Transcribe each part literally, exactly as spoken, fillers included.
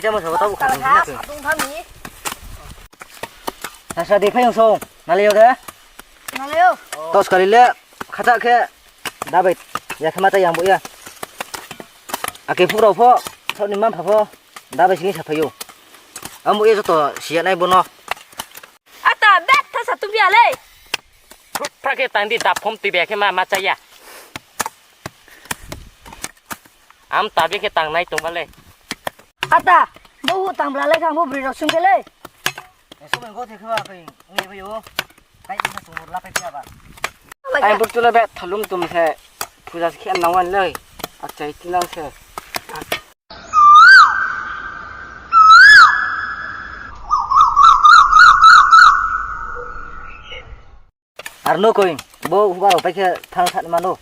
Jamo sa tau kha, sa tong tha mi. Nasa de phai song, nalai yo de? Nalai yo. Tos kali le, khacha khe, dabai, ya khe ma cha yang bo ya. Ake phu rao pho, saoh ni mma-mpha pho, dabai sini saphai ou. Amo ye joto siya nai bono. Ata, bet tha sa tong phi ya le. Phra khe tang di, da phom tui bai khe ma, ma cha ya. Am ta bi khe tang nai tong ba le. Ata, bo hu tang bla le kha, bo bri rao sung khe le. Sung go the khe ba khe, ngi bai yo. Kai ni sung la pai khe ba. Ai, burtu le bet thalum tum se, puja se khe nang wan le. Achai ti nang se. Ar no koi, bo hubar rao pai khe thang tha mano.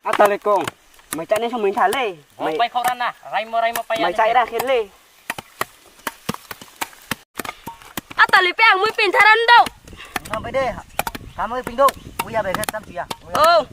Ata le kong, mai chá ni somoi tha le. Bo mai pai khau ra na, raimo, raimo pai ya mai chá ra khe le. Ata le pe ang mui pin tharan dou. Nang pai de, ha mui pin dou, mui ya bai khe cham chu ya. Oh.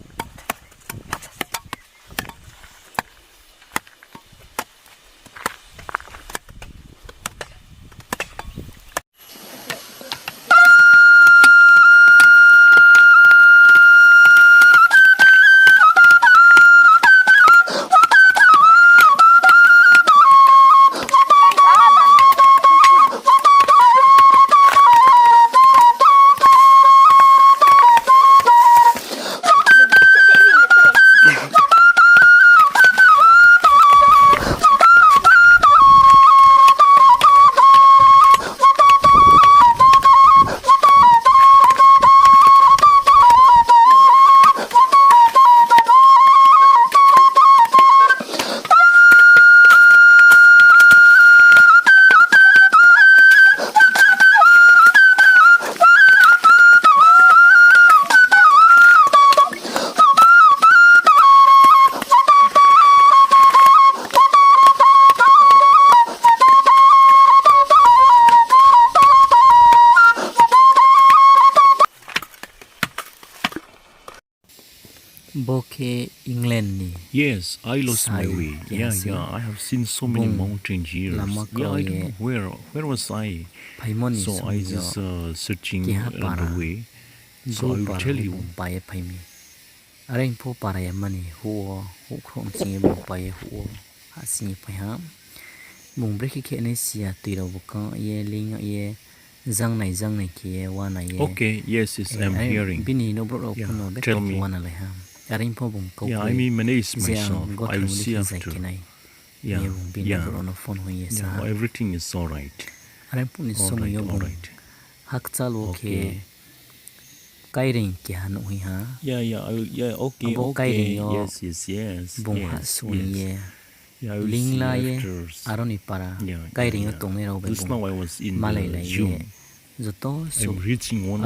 Bo khe England ni. Yes, I lost my way. Yeah, yeah, I have seen so many mountains here. Yeah, I don't know where, where was I? So I just, uh, searching the way. So I will tell you. Bung pai ye phai mi. Are pho para ya mani huh wo, huh khrouh bsing ye bung pai ye huh wo, hahsing ye phai ha. Bung brekhe khe nai si ya, tui rao bo kang ye, ling ye, jang nai, jang nai khe ye, wa nai ye. Okay, yes, yes, I'm hearing. Bini nouhbrouh rao pho no betha khe wa na lai ha. Are pho bung kau khe, je ang gotha ni khe zai khe nai. Ye bung bini nouhbrouh rao no phone hoih ye sa ha. Are phuh ni somoi yo bung hakchal wo khe kaireing keha nuh hoih ha. Abo kaireing yo bung hahsoing ye, ling la ye, aro ni para kaireing yo tongnai rao bai bung malai lai ye, joto suh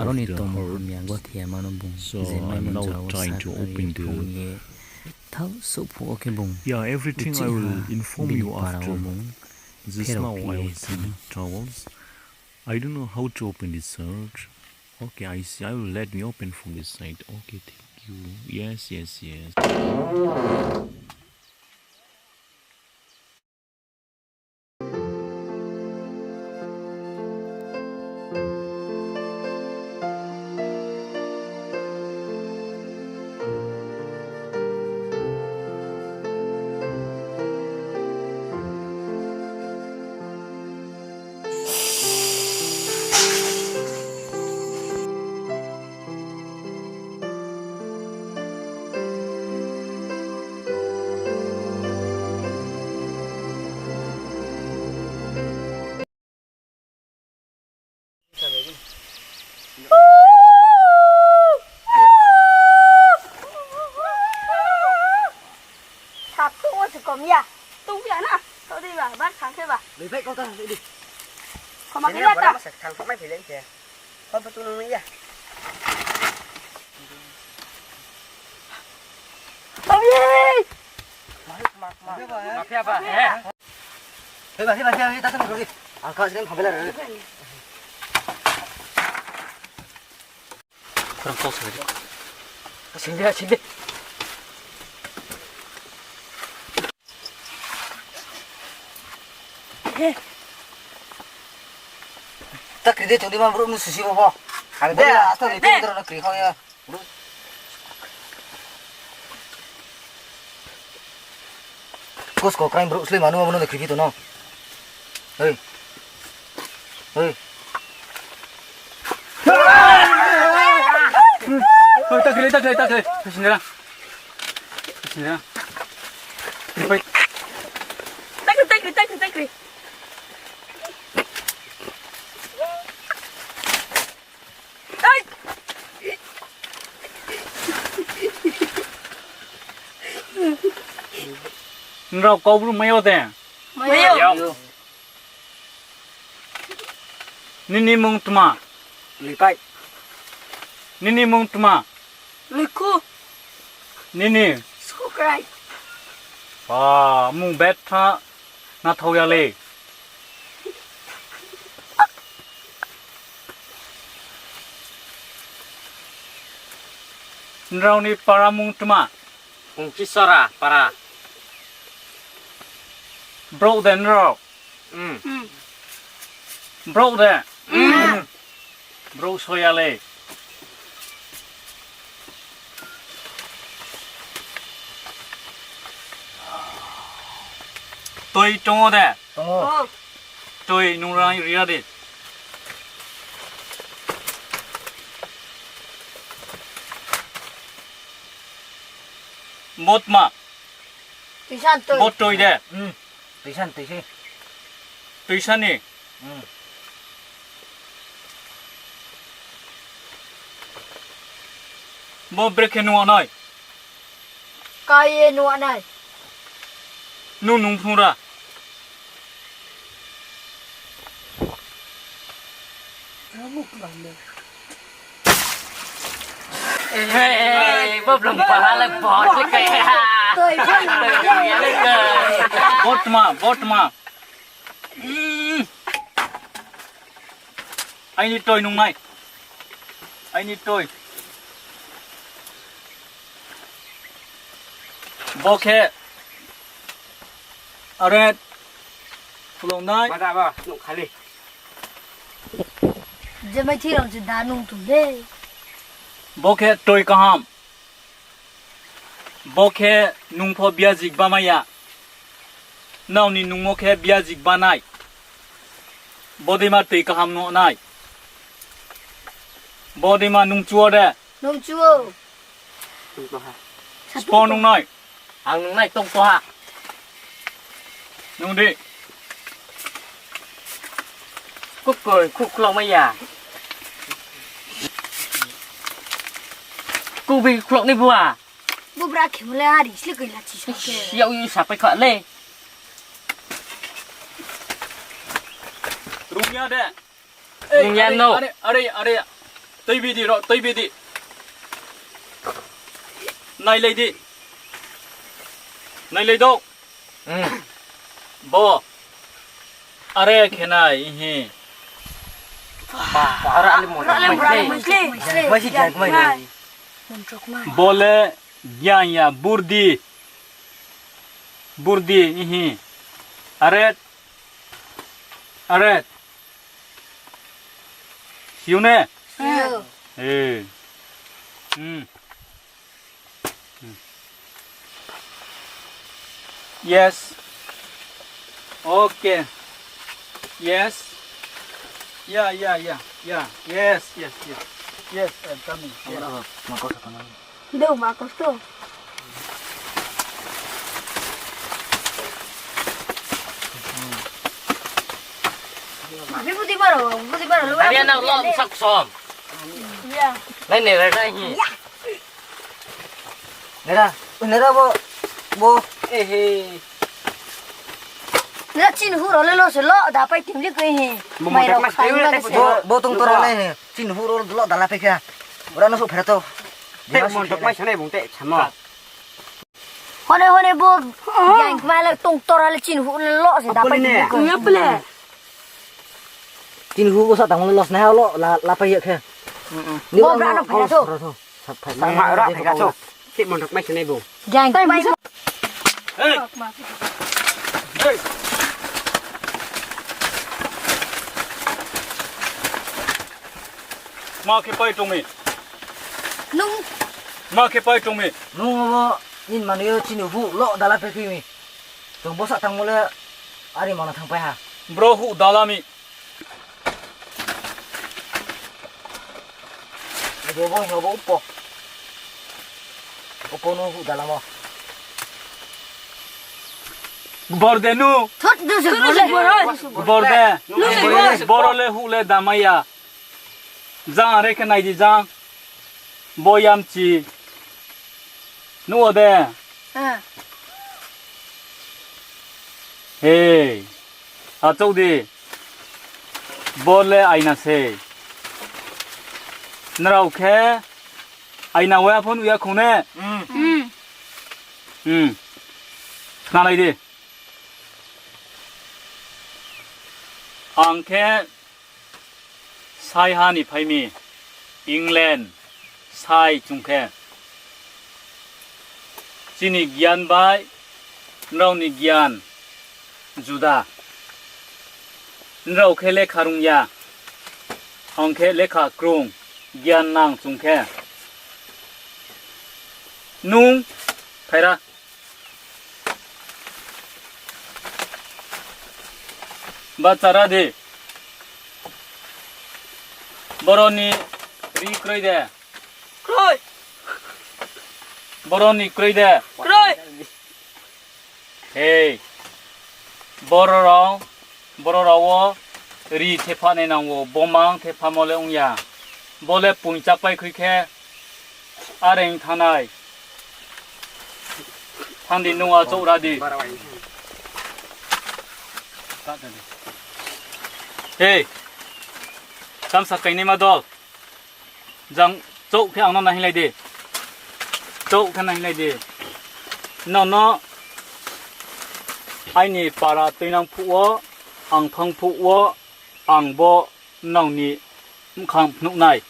aro ni tongmung hamya gothe yama no bung je maimon jora wo sa khnari ye phone ye, thaoh souhphuh wo khe bung uchih ha, bini para wo bung pherao phi ye thanng. I don't know how to open this search. Okay, I see. I will let me open from this side. Okay, thank you. Yes, yes, yes. Sa tong wo se kom ya. Tong ya na. Tong di ba, bar khang khe ba. Lei phai kau ta, lei di. Khoma khe ya ta. Thang thang mai phai lei khe. Kau pa tu nang ya. Kom ye. Ma, ma, ma. Ma phai ba. Hei ba, hei ba, hei ba, hei ba, ta ta ma kau di. Ang kau sini phai ba la. Kurang kau sini. Sini, sini. He, Ta kri de tong di ma brouh nu susi bo bo. Are de, asta ni pindra na kri khao ya. Kus ko krai brouh sle manu abono de kri phi tong no. Hei. Hei. Hei, ta kri, ta kri, ta kri. Sini ra. Sini ra. Hei. Ta kri, ta kri, ta kri, ta kri. Nrao Kaubru mai yo de? Mai yo. Nini mung tma? Luipai. Nini mung tma? Luikhu. Nini? Sukrai. Ba, mung betha na thao ya le. Nrao ni para mung tma? Mung Kisora para. Brouh de nrao? Brouh de? Brouh so ya le. Toi tong ou de? Tong ou. Toi nung rang ri ra di. Bo tma? Tuisan toi. Bo toi de? Tuisan, tuisi. Tuisa ni? Bo brekhe nuh nai? Ka ye nuh nai. Nung nung phung ra. Bo blung paha le bo le kai ha. Bo tma, bo tma. Aini toi nung nai. Aini toi. Bo khe are phlung nai. Ma da ba, nung khali. Je mai thi rao se da nung tong de. Bo khe toi kaham. Bo khe nung pho biajik ba mai ya. Nrao ni nungmo khe biajik ba nai. Bo dei ma toi kaham nuh nai. Bo dei ma nung chu ou de? Nung chu ou. Spo nung nai. Ang nung nai tong to ha. Nung di. Kukoi, kukhlok mai ya. Kubi khlok ni bua. Bubra khemo le ari sle koi la chi so khe. Yag yu sapai kha le. Rung ya de. Rung ya no. Are, are, are. Toi bidi ro, toi bidi. Nailai di. Nailai do. Bo. Are khe nai hi. Ba, ba, ara ale mo. Ara ale mo, ara ale mo. Mai si jai, mai. Bo le gyan ya, burdi. Burdi hi. Are. Are. Siu ne? Siu. Eh. Hmm. Yes. Okay. Yes. Yeah, yeah, yeah, yeah. Yes, yes, yes. Yes, I'm coming. Yes. Deu ma kosto. Budi baro, budi baro. Ari anak lo sak som. Ya. Nai ne rai nai hi. Ya. Nera, nera bo, bo. Eh, he. Nera chin hu ro le lo se lo, da pai tim li koi he. Mai ro khai na se. Bo, bo tong tora le he. Chin hu ro lo da la pai kha. Ora no so phera to. Te mon tok mai sanai bung te chamo. Hone, hone bo. Yang mai le tong tora le chin hu le lo se da pai tim li koi. Chin hu bo sa tang lo snai ha lo la, la pai ya khe. Bo bra no phai ra tho. Sa phai sa. Ma ra phai ra tho. Sik mon rok mai se nai bo. Jang. Hey. Hey. Ma khe pai tong mi. Nung. Ma khe pai tong mi. Nung abo nini manoi yo chini huh lo dala pai khui mi. Chung bosa tangmo le ari mano thangpai ha. Bro huh dala mi. Abo bo hing abo upo. Upo no huh dalamo. Bor de nu. Thot, nu se bor de. Bor de. Nu se bor. Boro le huh le damai ya. Jang are khe nai di jang. Bo yamchi. Nuh wo de. Hei. Achouh di. Bo le aina sei. Nrao khe aina wa pho nuh ya khong ne? Khnalai di. Ang khe saiha ni phai mi, England sai chung khe. Chini gian bai nrao ni gian juda. Nrao khe lekha rung ya, ang khe lekha krung, gian nang chung khe. Nung phaira. Bahcha ra di. Boro ni ri kroi de? Kroi. Boro ni kroi de? Kroi. Hei, boro rao, boro rao wo ri thepha nai nang wo, bo mang thephamo le ong ya. Bo le poing chápai khui khe, areng thanngnai. Thanng di, nung achouh ra di. Hei, tamsa kainaima dol. Jang chouh khe ang no nahinglai di. Chouh khe nahinglai di. Nrao no aini para tuinang phuh wo, ang thanng phuh wo, ang bo nrao ni bkhang phnuh nai.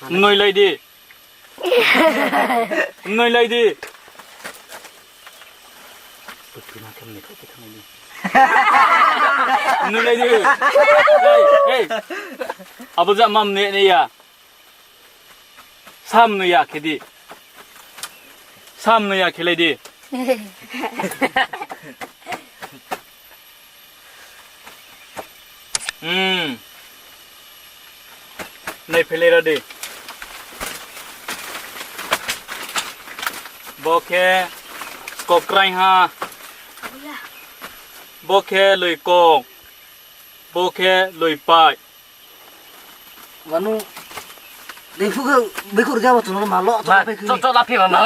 Mnoilai di. Mnoilai di. Mnoilai di. Ei, ei. Abo ja ma mnoi nai ya. Sa mnoi ya khe di. Sa mnoi ya khelai di. Nai phelai ra di. Bo khe kokraiha. Bo khe loikong. Bo khe loipai. Manu, dei phuh khe, bikhuh rikhe abo chung no ma lo, chola phi khe. Chola phi ma ma.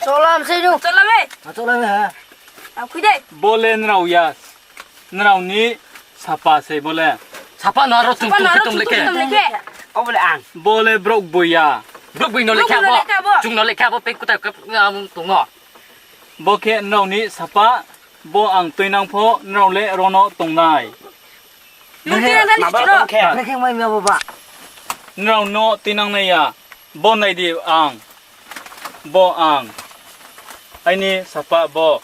Chola mi sei nu. Chola mi. Ma chola mi ha. Bo le nrao ya. Nrao ni sapa sei bo le. Sapa no aro chung chung khe tong le khe. Bo le brouh boi ya. Brouh boi no le khe abo. Chung no le khe abo pe kutai tong no. Bo khe nrao ni sapa, bo ang tuinang pho nrao le ro no tongnai. Nrao no tuinang nai ya, bo nai di ang, bo ang, aini sapa bo.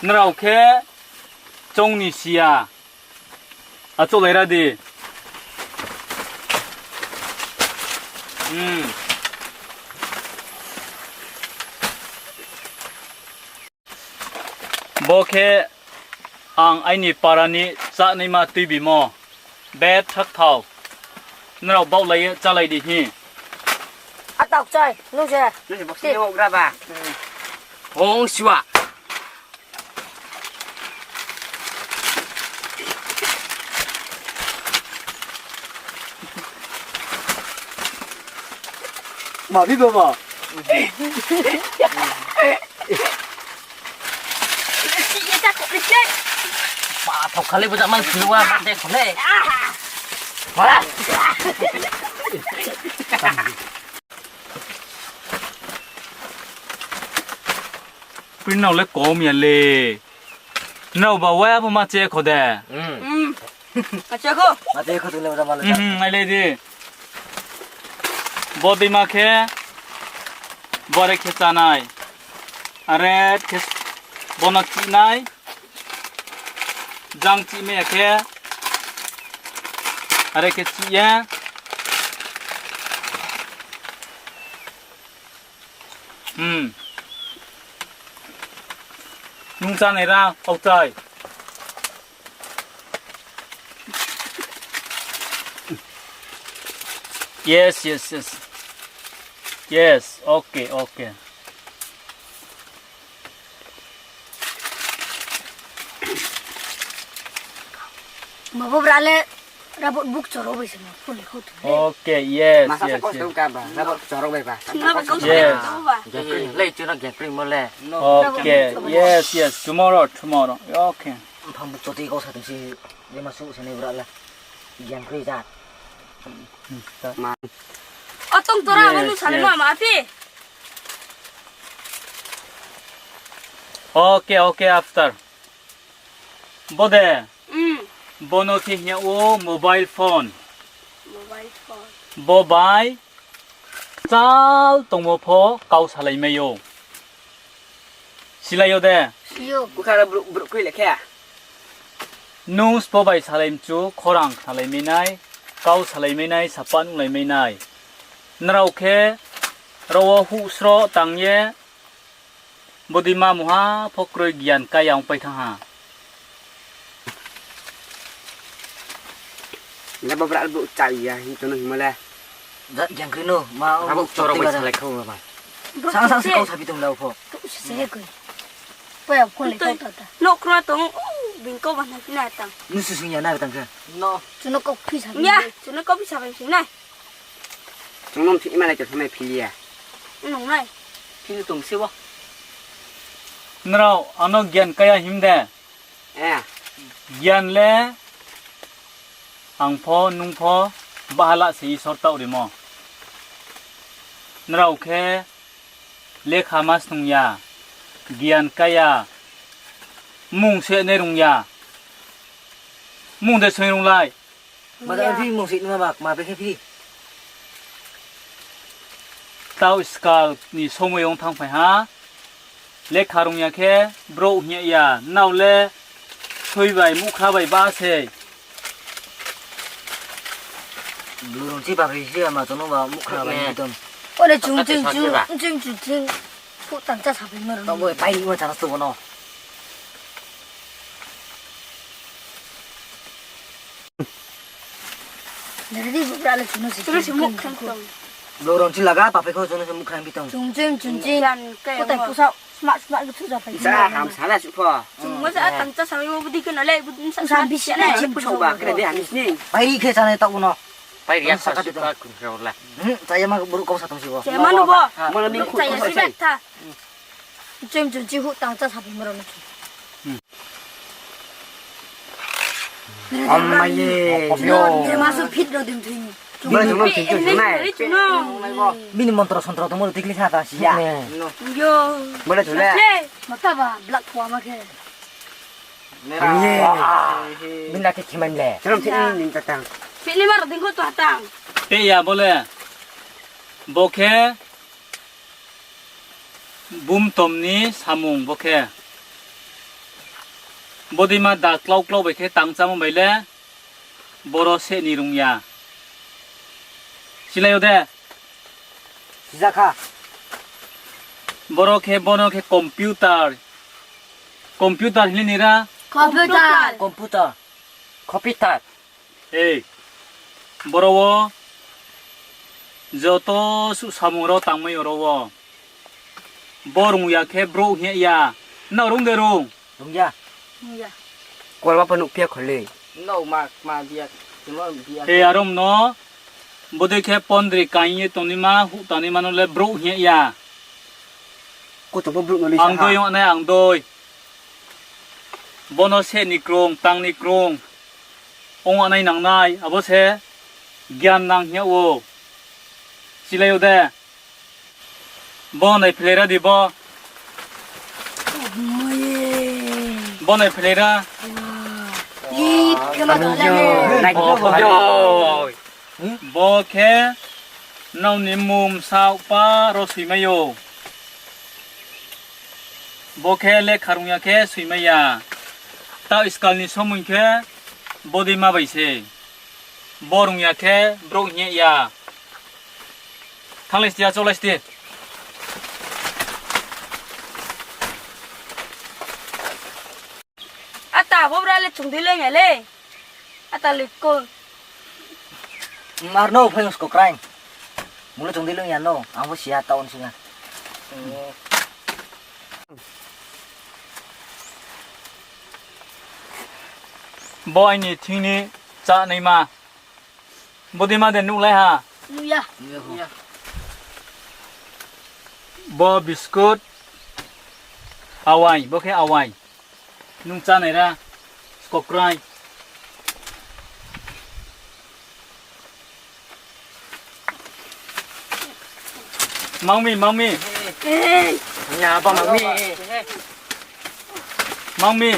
Nrao khe choung ni si ya. Achouhlai ra di. Bo khe ang aini para ni chánaima tuibimo. Bethak thao. Nrao baohlai ye chálai di hi. Atak chai, nung se. Hong sua. Ma bi bo ma. Pa thok khale bo ja man sini wa ma de khole. Pui nrao le kom ya le. Nrao ba wai abo ma che kho de. Ma che kho. Ma che kho tu le ba ma le. Ai le di. Bodeima khe, bo are khe chánai. Are khe bono chihnai. Jang chihmai ya khe, are khe chih ye. Hmm. Nung chánai ra, aokchai. Yes, yes, yes. Yes, okay, okay. Mabo bra le rabot buk choro bai se ma, phone le khou tu le. Okay, yes, Masa sa yes, kau yes. Sung ka ba, rabot choro bai ba. Sung na ba kau Yes. Sung ba. Gakri, lei chu na gakri mo le. Okay, yes, yes, tomorrow, tomorrow. Okay. Phang buk choti kau sa tong si, ye ma su se ne bra le. Gakri ja. Hmm, ta. Ma. Otong tora Yes, manu sale yes. Ma ma phi. Okay, okay, after. Bo de. Mm. Bono khe hing ya o mobile phone. Mobile phone. Bo bai chal tongmo pho kau salai mai ou. Silai yo de? Sio. Bukhara bru-, bru kri le khe. Nung sbo bai salai mchu, khorang salai mai nai, kau salai mai nai, sapa nuhlai mai nai. Nrao khe, ro wo huh sroh tang ye, bodeima mungha pho kroi gian kaya ongpai thanng ha. Le bo bra bo chai ya, hing tono hingmo le. Jat gian kri no, ma o Abo chorok bai salai kha ba. Sang sang se kau sabi tong le pho. Tu se se koi. Poi ya phone le kau ta ta. No kro tong, o, bini kau ba na phi na tang. Nu su sung ya na tang khe. No. Chuno kau phi sabi. Ya, chuno kau phi sabi sing na. Chung no mthi ma nai khe samai phili ya. Nung nai. Phili tong se bo. Nrao ano gian kaya him de. Eh. Gian le ang pho, nung pho, bahala se Isor taoh rimo. Nrao khe lekha ma snung ya, gian kaya, mung se nai rung ya. Mung de soi rung lai. Ma da phi mung se nai ma bak, ma be khe phi. Taoh skal ni somoi ong thanngphai ha. Lekha rung ya khe, brouh hing ya, nrao le soi bai, muhkhra bai ba sei. Blurung chi ba bai si ama tono ba muhkhra bai ni ton. Ore chung chung chung chung chung chung. Phuh tang chá sapai ma rao. Tong bo pai ma chá na tu bo no. Dari di bubra le chuno se. Chuno se muk khang tong. Blurung chi laga, pape kho chuno se muk khang bi tong. Chung chung chung chung. Yan ke. Kotai pusa, smak smak ke thu ja pai. Sa ham sa na su pho. Chung mo sa tang chá sapai mo budi ke na le, budi sa sa bi si na. Chim chim ba ke de ham sini. Pai khe chá nai tau no. Pai ri sa ka tu ka kun khe la. Hmm, chá ya ma buru kau sa tong si bo. Chá ya ma no bo. Mo na mi khu chá ya si bet tha. Chim chim chi hu tang chá sapai ma rao na. Am ma ye. Yo. Ye ma su phit ro dim thing. Bole chung no thing chung nai. Bini montro sontro tongmo tikli sa ta si ya. Yo. Bole chung le. Mata ba black thua ma khe. Am ye. Bini la khe khimai le. Chung no thing ning ta tang. Phit ni ma rao ding kho tu ha tang. Te ya bole. Bo khe Bumtom ni samung bo khe. Bodeima da klau klau bai khe tang chámo bai le, boro seh ni rung ya. Silai yo de? Sijakha. Boro khe, bono khe computer. Computer hini ni ra? Computer. Computer. Computer. Ei, boro wo joto suh samung rao tangmai yo ro wo. Bo rung ya khe brouh hing ya. Nrao rung de rung? Rung ya. Rung ya. Kual ma pho nuh phi ya kho le. Nrao ma, ma biya, timo biya. Ei, arom no, bodei khe pondri kaing ye tongnaima, huh tangnaima no le brouh hing ya. Kutung pho brouh no le ang sa doi ha. Ang doi. Bono seh ni krung, tang ni krung. Ong nai nang nai, abo se gian nang hing ya ou. Silai yo de. Bo nai phlai ra di bo. Bo nai phlai ra. Bo khe Nrao ni mmung bsaoh pha ro soimai ou. Bo khe lekha rung ya khe soimai ya. Taoh iskal ni somoing khe bodeima bai se. Bo rung ya khe brouh hing ye ya. Thannglai sti, achouhlai sti. Ata, bo bra le chung dei le ya le. Ata le ko. Mar no phai skokraing. Mung le chung dei le ya no. Ang bo siya taoh ni singa. Bo aini thing ni chánaima. Bodeima de nuhlai ha. Nuh ya. Bo biscuit. Awai, bo khe awai. Nung chánai ra. Skokraing. Mangmi, mangmi. Ya, ba mangmi. Mangmi.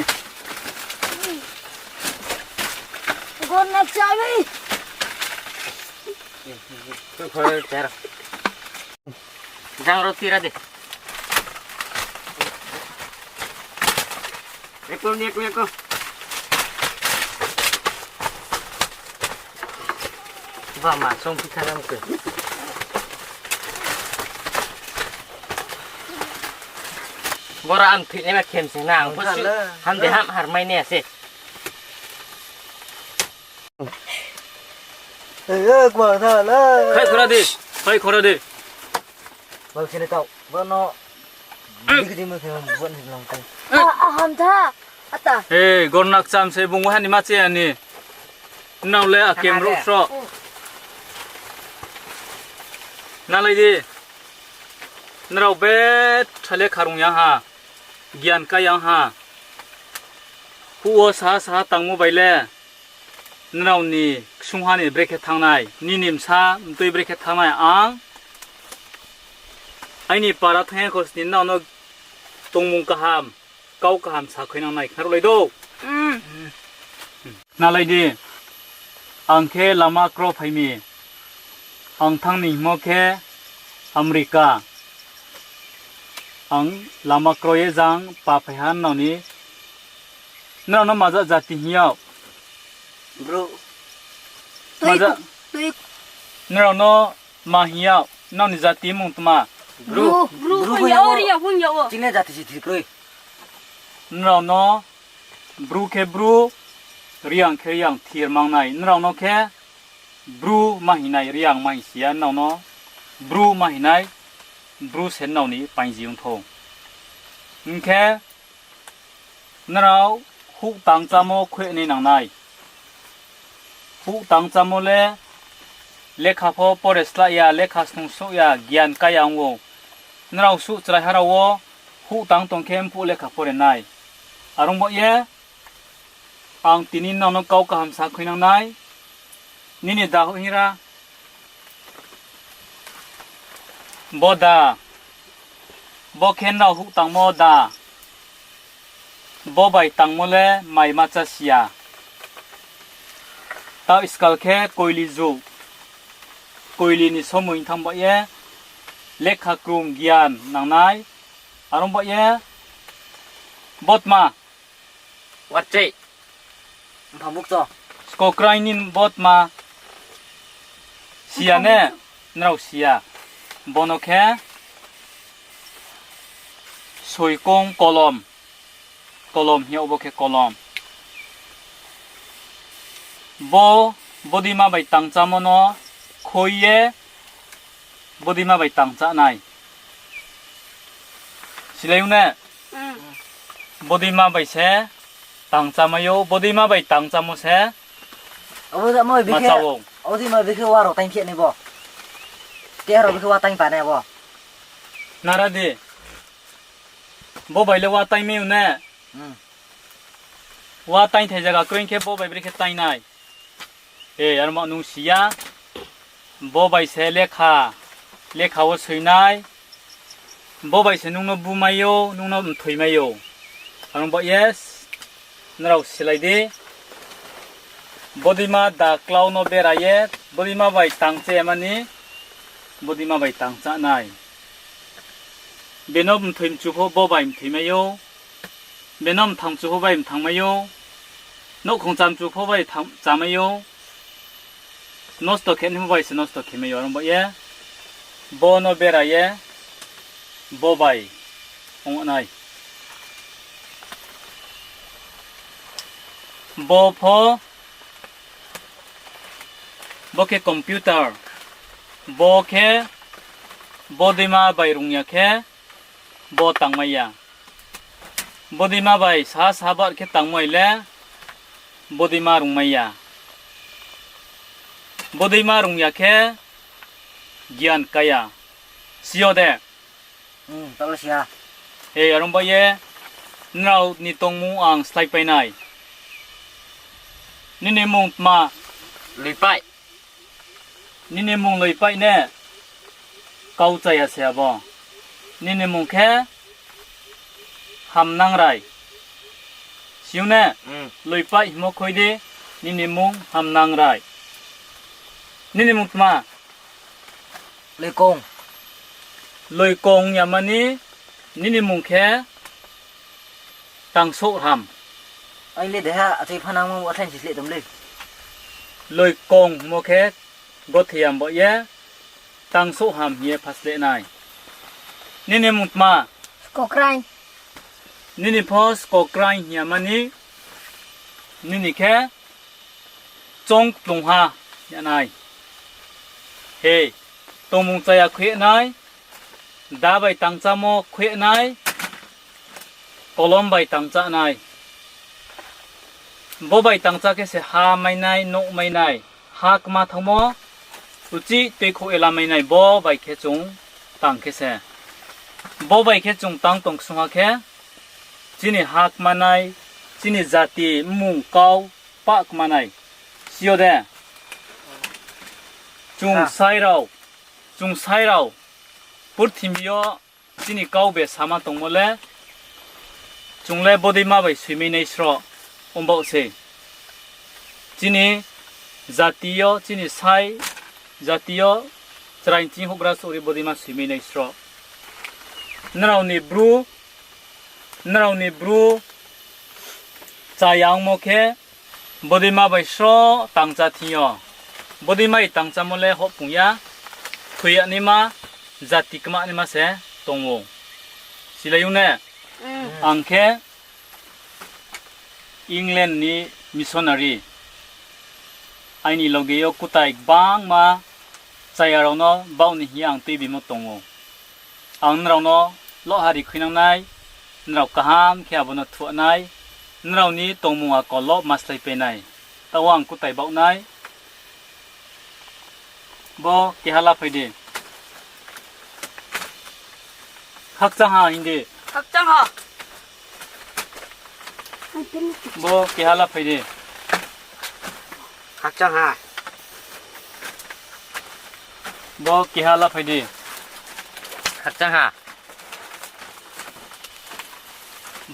Gorna chabi. Jang ro tira de. Eko ni, eko, eko. Ba ma song phi kha lam ke. Bora am thik ne ma khem se na, ang pho su ham de ham har mai ne se. Khai khora de, khai khora de. Bal sini tau, bano. Bigi di mo khe buat ni lang kai. Aham tha, ata. He, gornak cham se bung wahan ni ma che ani. Nrao le akem ro sro. Nalai di. Nrao betha lekha rung ya ha. Gian ka ya ha. Huh wo saha saha tangmo bai le. Nrao ni ksungha ni brekhe thanngnai, nini bsa mtui brekhe thanngnai ang. Aini para thanng ya kho sini nrao no tongmung kaham, kau kaham sakhuinangnai khnaruhlai dou. Nalai di, ang khe lama kro phai mi, ang thanng ni hingmo khe America. Ang lama kro ye jang pa phai ha nrao ni. Nrao no maja jati hing yag? Bru. Maja. Nrao no ma hing yag? Nrao ni jati mung tma? Bru. Bru, Bru hing yag o, Reang hing yag o. Chini jati si thir kroi. Nrao no Bru khe Bru, Reang khe Reang thir mangnai. Nrao no khe Bru ma hing nai, Reang ma hing si ya, nrao no Bru ma hing nai, Bru se nrao ni painji ong thou. Hing khe, nrao huh tang chámo khuinai nang nai. Huh tang chámo le lekha pho pore slah ya, lekha snung souh ya, gian ka ya ong ou. Nrao suh chraiha rao wo huh tang tong khe mphuh lekha pore nai. Are ong baoh ye, ang tini nrao no kau kaham sakhuinang nai. Nini da houh hingra. Bo da. Bo khe nrao huh tangmo da. Bo bai tangmo le mai ma chá si ya. Taoh iskal khe koili jug. Koili ni somoing thanng baoh ye lekha krung gian nang nai. Are ong baoh ye botma. Warchei. Mpha mukcho. Skokraing ni botma. Si ya ne, nrao si ya. Bono khe soikong kolom. Kolom hing yag bo khe kolom. Bo bodeima bai tang chámo no khui ye bodeima bai tang chá nai. Silai ou ne? Bodeima bai se tang chámai ou, bodeima bai tang chámo se. Abo ma chá ou. Abo ma bikhe wa rao taing khe nai bo. Te rao bikhe wa taing pa nai bo. Nara di. Bo bai le wa taingmai ou ne? Wa taingthai zaga kroi khe bo bai brekhe taing nai. E, armo nung si ya. Bo bai se lekha, lekha wo soi nai. Bo bai se nung no bumai ou, nung no mthoimai ou. Are ong baoh ye, nrao silai di. Bodeima da klau no bera ye, bodeima bai tang chá ya mani. Bodima bai tang chá nai. Beno mthoi mchu pho bo bai mthoi mai ou. Beno mthang mchu pho bai mthang mai ou. Nouhkhong cham chu pho bai cham mai ou. Nosto khe ni pho bai se nosto khe mai ou, are ong baoh ye. Bo no bera ye, bo bai ong nai. Bo pho, bo khe computer. Bo khe, bodima bai rung ya khe, bo tangmai ya. Bodima bai saha saha bar khe tangmai le, bodima rungmai ya. Bodima rung ya khe, gian kái ya. Si yo de? Ei, are ong baoh ye, nrao ni tongmung ang sláipai nai. Nini mmung tma? Loipaih. Nini mmung Loipaih ne? Kau chaya se abo. Nini mmung khe Hamnangrai. Si ou ne? Loipaih hingmo khui di, nini mmung Hamnangrai. Nini mmung tma? Loikong. Loikong yama ni, nini mmung khe Tangsouhham. Ai le deha, achai phanangmo, athai si sleh tong le. Loikong hingmo khe, gothiyam baoh ye, Tangsouhham hing ye phasleh nai. Nini mmung tma? Skokraing. Nini pho Skokraing hing yama ni, nini khe Chongkplungha hing ya nai. He, tongmung chaya khui nai, da bai tangchámo khui nai, kolom bai tangchá nai. Bo bai tangchá khe se ha mai nai, nouh mai nai, ha kma thanngmo, uchih tuikhouh ye la mai nai, bo bai khe chung tang khe se. Bo bai khe chung tang tong ksung ha khe, chini ha kma nai, chini jati mmung kau pah kma nai. Si yo de? Chung sai rao, chung sai rao, purthimbi yo chini kau be sama tongmo le, chung le bodei ma bai soimai nai sroh, ong baoh se. Chini jati yo, chini sai jati yo, chrai ching houhgra souhri bodei ma soimai nai sroh. Nrao ni bru, nrao ni bru chaya ongmo khe, bodei ma bai sroh tangcha thing yo. Bodei mai tangchamo le hohpung ya, thoi ya naima, jati kma naima se tong ou. Silai ou ne? Ang khe England ni missionary. Aini loge yo kutai gbangma chaya rao no baoh ni hing ye ang tuibimo tong ou. Ang nrao no loh hari khuinang nai, nrao kaham khe abo no thuah nai, nrao ni tongmung akol lo ma slái pai nai. Taoh ang kutai baoh nai. Bo keha la phai di. Khakchangha hing di. Khakchangha. Bo keha la phai di. Khakchangha. Bo keha la phai di. Khakchangha.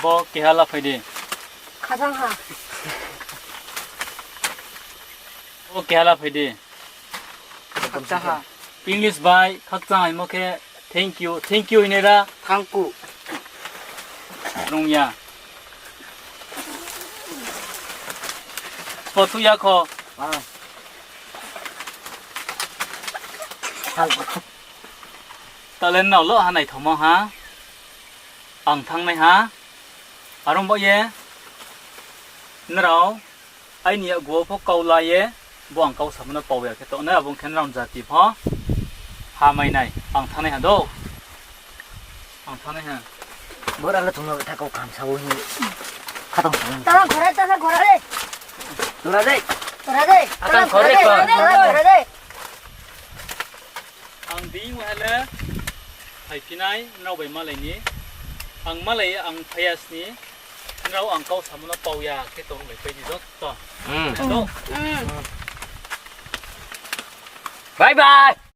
Bo keha la phai di. Khakchangha. Bo keha la phai di. Khakchangha. English bai khakchangha hingmo khe thank you, thank you hing nai ra. Thank you. Rung ya. Sbo thuh ya kho. Taoh le nrao loh ha naithaoma ha. Ang thanng nai ha. Are ong baoh ye nrao aini yakgu wo pho kau la ye, bo ang kau samo no pau ya khe tong nai, abo ong khe nrao ni jati pho ha mai nai. Ang thanng nai ha do. Ang thanng nai ha. Bora le thung no tha kau kaham sa ou hing. Khatong sa ou. Tala ghora, tala ghora re. Ghora de. Ghora de. Akang ghora de. Ang dei wo ha le phaiphi nai, nrao bai malai ni. Ang malai ye ang phai ya sni, nrao ang kau samo no pau ya khe tong lai pai di joto. Bye bye.